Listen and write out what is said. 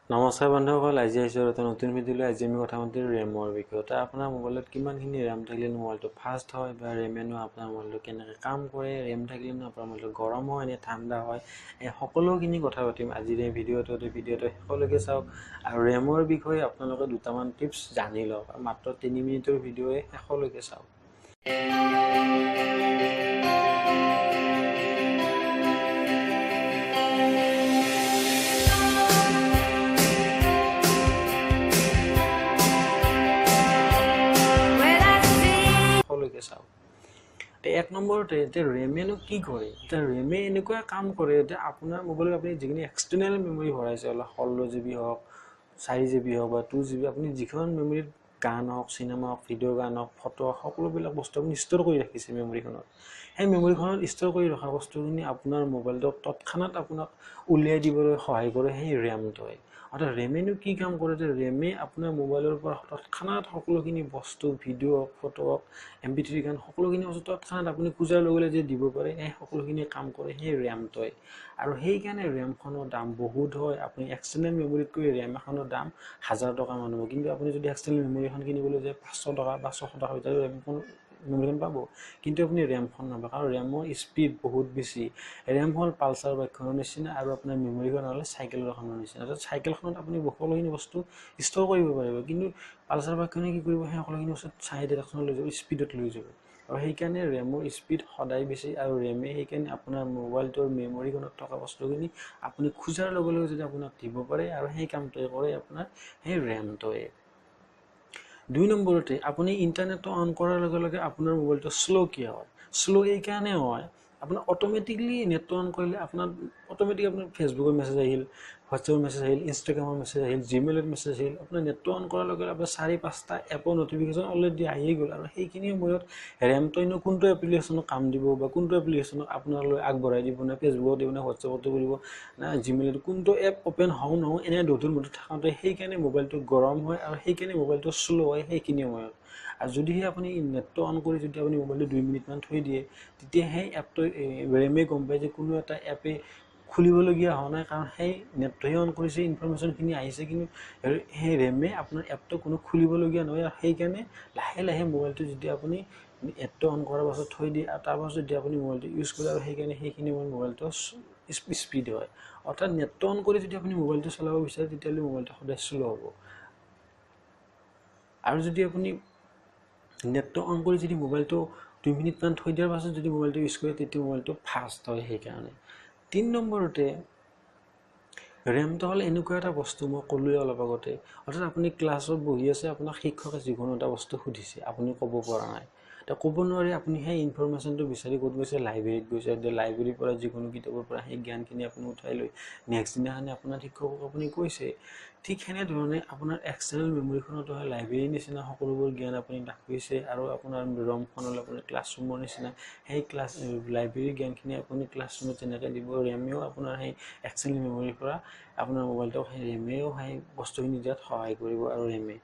নমস্কাৰ বন্ধুসকল, আজি আহিছোঁ এটা নতুন ভিডিঅ' লৈ। আজি আমি কথা পাতিম ৰেমৰ বিষয়ে। তো আপোনাৰ মোবাইলত কিমানখিনি ৰেম থাকিলে মোবাইলটো ফাষ্ট হয় বা ৰেমেনো আপোনাৰ মোবাইলটো কেনেকৈ কাম কৰে, ৰেম থাকিলেনো আপোনাৰ মোবাইলটো গৰম হয় নে ঠাণ্ডা হয়, এই সকলোখিনি কথা পাতিম আজিৰ এই ভিডিঅ'টোত। ভিডিঅ'টো শেষলৈকে চাওক আৰু ৰেমৰ বিষয়ে আপোনালোকে দুটামান টিপছ জানি লওক। মাত্ৰ 3 মিনিটৰ ভিডিঅ'য়ে, শেষলৈকে চাওক। চাওক, এক নম্বৰতে এতিয়া ৰেমেনো কি কৰে? এতিয়া ৰেমে এনেকুৱা কাম কৰে যে আপোনাৰ মোবাইলত আপুনি যিখিনি এক্সটাৰ্নেল মেমৰি ভৰাইছে, অলপ 16 জি বি হওক, 4 জি বি হওক বা 2 জি বি, আপুনি যিখন মেমৰিত গান হওক, চিনেমা হওক, ভিডিঅ' গান হওক, ফটো হওক, সকলোবিলাক বস্তু আপুনি ষ্ট'ৰ কৰি ৰাখিছে মেমৰিখনত, সেই মেমৰিখনত ষ্ট'ৰ কৰি ৰখা বস্তুখিনি আপোনাৰ মোবাইলটোক তৎক্ষণাত আপোনাক উলিয়াই দিবলৈ সহায় কৰে সেই ৰেমটোৱে। অৰ্থাৎ ৰেমেনো কি কাম কৰে যে ৰেমে আপোনাৰ মোবাইলৰ পৰা তৎক্ষণাত সকলোখিনি বস্তু, ভিডিঅ' হওক, ফটো হওক, MP3 গান, সকলোখিনি বস্তু তৎক্ষণাত আপুনি খোজাৰ লগে লগে যে দিব পাৰে, সেই সকলোখিনি কাম কৰে সেই ৰেমটোৱে। আৰু সেইকাৰণে ৰেমখনৰ দাম বহুত হয়। আপুনি এক্সটাৰ্নেল মেমৰিতকৈ ৰেম এখনৰ দাম 1000 টকামান হ'ব। কিন্তু আপুনি যদি এক্সটাৰ্নেল মেমৰি এখন কিনিবলৈ যায়, 500 টকা বা 600 টকাৰ ভিতৰত ৰেমখন, মেমৰিখন পাব। কিন্তু আপুনি ৰেমখন নাপাব, কাৰণ ৰেমৰ স্পীড বহুত বেছি। ৰেম হ'ল পালচাৰ বাইকখনৰ নিচিনা আৰু আপোনাৰ মেমৰিখন হ'লে চাইকেলৰ এখনৰ নিচিনা। অৰ্থাৎ চাইকেলখনত আপুনি সকলোখিনি বস্তু ষ্ট'ৰ কৰিব পাৰিব, কিন্তু পালচাৰ বাইকখনে কি কৰিব? সেই সকলোখিনি বস্তু চাৰি ডিৰেকশ্যনত লৈ যাব, স্পীডত লৈ যাব। আৰু সেইকাৰণে ৰেমৰ স্পীড সদায় বেছি। আৰু ৰেমে সেইকাৰণে আপোনাৰ মোবাইলটোৰ মেমৰিখনত থকা বস্তুখিনি আপুনি খোজাৰ লগে লগে যদি আপোনাক দিব পাৰে, আৰু সেই কামটোৱে কৰে আপোনাৰ সেই ৰেমটোৱে। 2 নম্বৰতে, আপুনি ইণ্টাৰনেটটো অন কৰাৰ লগে লগে আপোনাৰ মোবাইলটো শ্ল' কিয় হয়? শ্ল' এইকাৰণে হয়, আপোনাৰ অট'মেটিকলি নেটটো অন কৰিলে আপোনাৰ অট'মেটিক আপোনাৰ ফেচবুকৰ মেছেজ আহিল, হোৱাটছএপৰ মেছেজ আহিল, ইনষ্টাগ্ৰামৰ মেছেজ আহিল, জিমেইলত মেছেজ আহিল। আপোনাৰ নেটটো অন কৰাৰ লগে লগে আপোনাৰ চাৰি পাঁচটা এপৰ নটিফিকেশ্যন অলৰেডি আহিয়ে গ'ল। আৰু সেইখিনি সময়ত ৰেমটোৱেনো কোনটো এপ্লিকেশ্যনক কাম দিব বা কোনটো এপ্লিকেশ্যনক আপোনালৈ আগবঢ়াই দিব? নে ফেচবুকত দিব, নে হোৱাটছএপতো কৰিব, নে জিমেইলত? কোনটো এপ অ'পেন হওঁ নহওঁ এনে দোধোৰ মোধোৰ থাকোঁতে সেইকাৰণে মোবাইলটো গৰম হয় আৰু সেইকাৰণে মোবাইলটো শ্ল' হয় সেইখিনি সময়ত। আৰু যদিহে আপুনি নেটটো অন কৰি যদি আপুনি মোবাইলটো 2 মিনিটমান থৈ দিয়ে, তেতিয়া সেই এপটোৱে, ৰেমে গম পায় যে কোনো এটা এপে খুলিবলগীয়া হোৱা নাই, কাৰণ সেই নেটটোহে অন কৰিছে, ইনফৰমেশ্যনখিনি আহিছে, কিন্তু সেই ৰেমে আপোনাৰ এপটো কোনো খুলিবলগীয়া নহয়। আৰু সেইকাৰণে লাহে লাহে মোবাইলটো যদি আপুনি এপটো অন কৰাৰ পাছত থৈ দিয়ে আৰু তাৰপাছত যদি আপুনি মোবাইলটো ইউজ কৰে, আৰু সেইকাৰণে সেইখিনি সময়ত মোবাইলটো স্পীড হয়। অৰ্থাৎ নেটটো অন কৰি যদি আপুনি মোবাইলটো চলাব বিচাৰে, তেতিয়াহ'লে মোবাইলটো সদায় শ্ল' হ'ব। আৰু যদি আপুনি নেটটো অন কৰি যদি মোবাইলটো 2 মিনিটমান থৈ দিয়াৰ পাছত যদি মোবাইলটো ইউজ কৰে, তেতিয়া মোবাইলটো ফাষ্ট হয় সেইকাৰণে। 3 নম্বৰতে, ৰেমটো হ'ল এনেকুৱা এটা বস্তু, মই ক'লোৱে অলপ আগতে। অৰ্থাৎ আপুনি ক্লাছত বহি আছে, আপোনাক শিক্ষকে যিকোনো এটা বস্তু সুধিছে, আপুনি ক'ব পৰা নাই। তো ক'ব নোৱাৰি, আপুনি সেই ইনফৰমেশ্যনটো বিচাৰি ক'ত গৈছে? লাইব্ৰেৰীত গৈছে। লাইব্ৰেৰীৰ পৰা যিকোনো কিতাপৰ পৰা সেই জ্ঞানখিনি আপুনি উঠাই লৈ নেক্সট দিনাখনে আপোনাৰ শিক্ষকক আপুনি কৈছে। ঠিক সেনেধৰণে আপোনাৰ এক্সটাৰ্নেল মেমৰিখনতো হয় লাইব্ৰেৰীৰ নিচিনা, সকলোবোৰ জ্ঞান আপুনি ৰাখিছে। আৰু আপোনাৰ ৰমখন হ'ল আপোনাৰ ক্লাছৰুমৰ নিচিনা। সেই ক্লাছ লাইব্ৰেৰীৰ জ্ঞানখিনি আপুনি ক্লাছৰুমত যেনেকৈ দিব, ৰেমেও আপোনাৰ সেই এক্সটাৰ্নেল মেমৰিৰ পৰা আপোনাৰ মোবাইলটোক সেই ৰেমেও সেই বস্তুখিনি দিয়াত সহায় কৰিব। আৰু ৰেমে